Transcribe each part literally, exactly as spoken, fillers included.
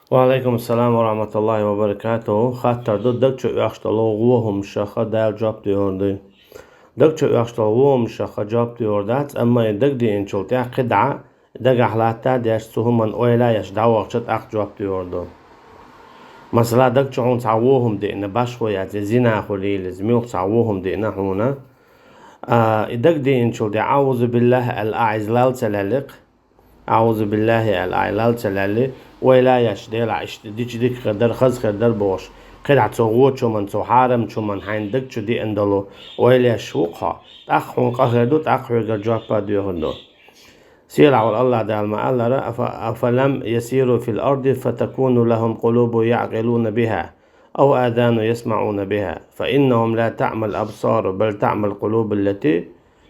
Ва алейкум ассалам ва рахматуллахи ва баракатуху. Хаттар ду, даг чу оьхуш долу вохамашха Дала жоп доьхур дуй? Даг чу оьхуш долу вохамашха жоп доьхур дац, амма и даг деъначул тӀехьа кхидӀа дагахь латта а деш, цу хӀуманна ойла а еш дӀавахча, тӀаккха жоп доьхур ду. Масала, даг чу хьуна цхьа вохам деъна, башхо яц, я зина хуьлийла иза, муьлхха цхьа вохам деъна хьуна. А, и даг деъначул тӀехьа «Аузу биллахи» аьлла, ахь иза лелла ца лелли-кх. «Аузу биллахи» аьлла, ахь иза лелла ца лелли, ойла а еш, Делахь, иштта дича дика хир дара, хаза хир дара бохуш, кхидӀа цу вочу хӀуманна, цу хьарамчу хӀуманна хьайна даг чу деъна долу ойла еш ву-кх хьо, тӀаккха хьуна къа хир ду, тӀаккха хьоьгара жоп а доьхур ду. Сийлахь волу АллахӀ Дала ма-аллара: «أف-، أفلم يسيروا في الأرض فتكون لهم قلوب يعقلون بها أو آذان يسمعون بها فإنهم لا تعمى الأبصار بل تعمى القلوب التي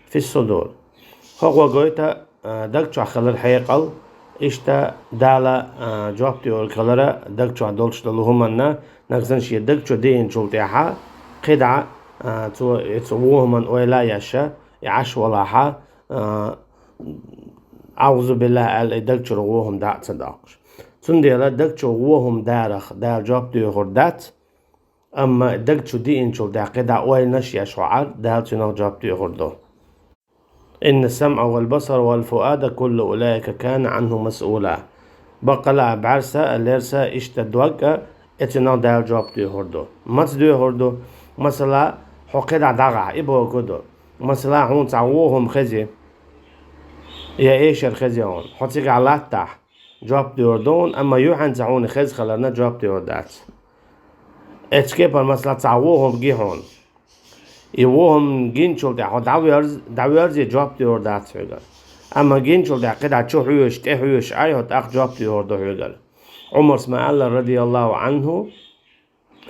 في الصدور». ХӀокхо гойту, а, даг чохь хилар хьекъал, иштта Дала, а, жоп доьхург хилар даг чохь долуш долу хӀуманна, нагахь санна шен даг чу деъначул тӀехьа, кхидӀа, а, цо, и цу вохаман ойла а еш, и Ӏаш валахь, а, «Аузу биллахи» аьлла, и даг чуьра вохам дӀа а ца доккхуш. Цундела даг чу вохам дарах Дала жоп доьхур дац, амма даг чу деъначул тӀехьа кхидӀа ойланаш еш хьо Ӏар, Дала цуьнах жоп доьхур ду. «إن السمع والبصر والفؤاد كل أولئك كان عنه مسؤولا». Баккъала а, бӀаьрса а, лерса а, иштта дог а, и цуьнах Дала жоп доьхур ду. Маца доьхур ду? Масала, хьо кхидӀа дӀагӀахь, и бохург ду. Масала, хьуна цхьа вохам хези, я эшар хези хьуна, хьо цигахь латтахь, жоп доьхур ду хьуна, амма юьхьанца хьуна хезна хиларна жоп доьхур дац. Эцу кепара, масала, цхьа вохам ги хьуна. И вохам гиначул тӀехьа хьо дӀаверз-, дӀаверзе, жоп доьхур дац хьоьгара. Амма гиначул тӀехьа кхидӀа чу хьоьжуш, тӀе хьоьжуш Ӏай хьо, тӀаккха жоп доьхур ду хьоьгара. Ӏумарс ма-аллара, радияллаху Ӏанху: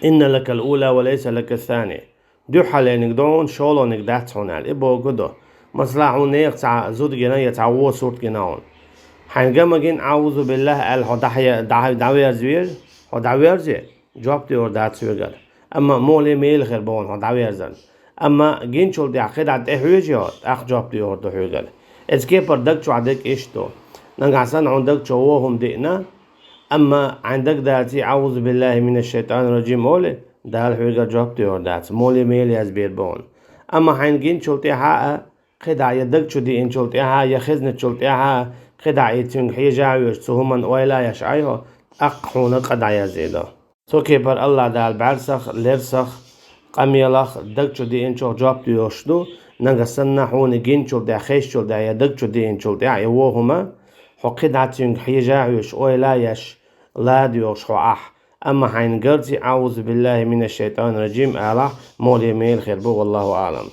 «إن لك الأولى وليس لك الثانية». Дуьххьалениг ду хьуна, шолониг дац хьуна аьлла. И бохург ду. Масала, хьуна нехан цхьа зуда гина я цхьа вон сурт гина хьуна. Хьайна ган ма гина, «Аузу биллахи» аьлла, хьо дӀахье-, дӀа-, дӀаверзавера, хьо дӀаверзе, жоп доьхур дац хьоьгара. Амма муха мела хир бу хьуна хьо дӀаверзарна. Амма гиначул тӀехьа кхидӀа тӀе хьоьжуш хьо, тӀаккха жоп доьхур ду хьоьгара. Эцу кепара даг чохь дерг иштта ду. Нагахь санна хьуна даг чу вохам деъна, амма хьайн дага даций, «Аузу биллахи минаш шайтанир раджим» олий, Дала хьоьгара жоп доьхур дац, муха мела язбийр бу хьуна. Амма хьайна гиначул тӀехьа а, кхидӀа я даг чу деъначул тӀехьа, я хезначул тӀехьа, кхидӀа и цуьнга хьежа а хьоьжуш, цу хӀуманна ойла а еш Ӏай хьо, тӀаккха хьуна къа дӀаязъе ду. Цу кепара АллахӀ Дала бӀаьрсах, лерсах, къамелах, даг чу деъначух жоп доьхуш ду, нагахь санна хьуна гиначул тӀехьа, хезначул тӀехьа я даг чу деъначул тӀехьа и вохам, хьо кхидӀа цуьнга хьежа а хьоьжуш, ойла а еш, ладоьгӀуш хьо Ӏахь. Амма хьайна гарций, «Аузу биллахи минаш шайтанир раджим» алахь, муха мела хир бу, валлаху аӀлам.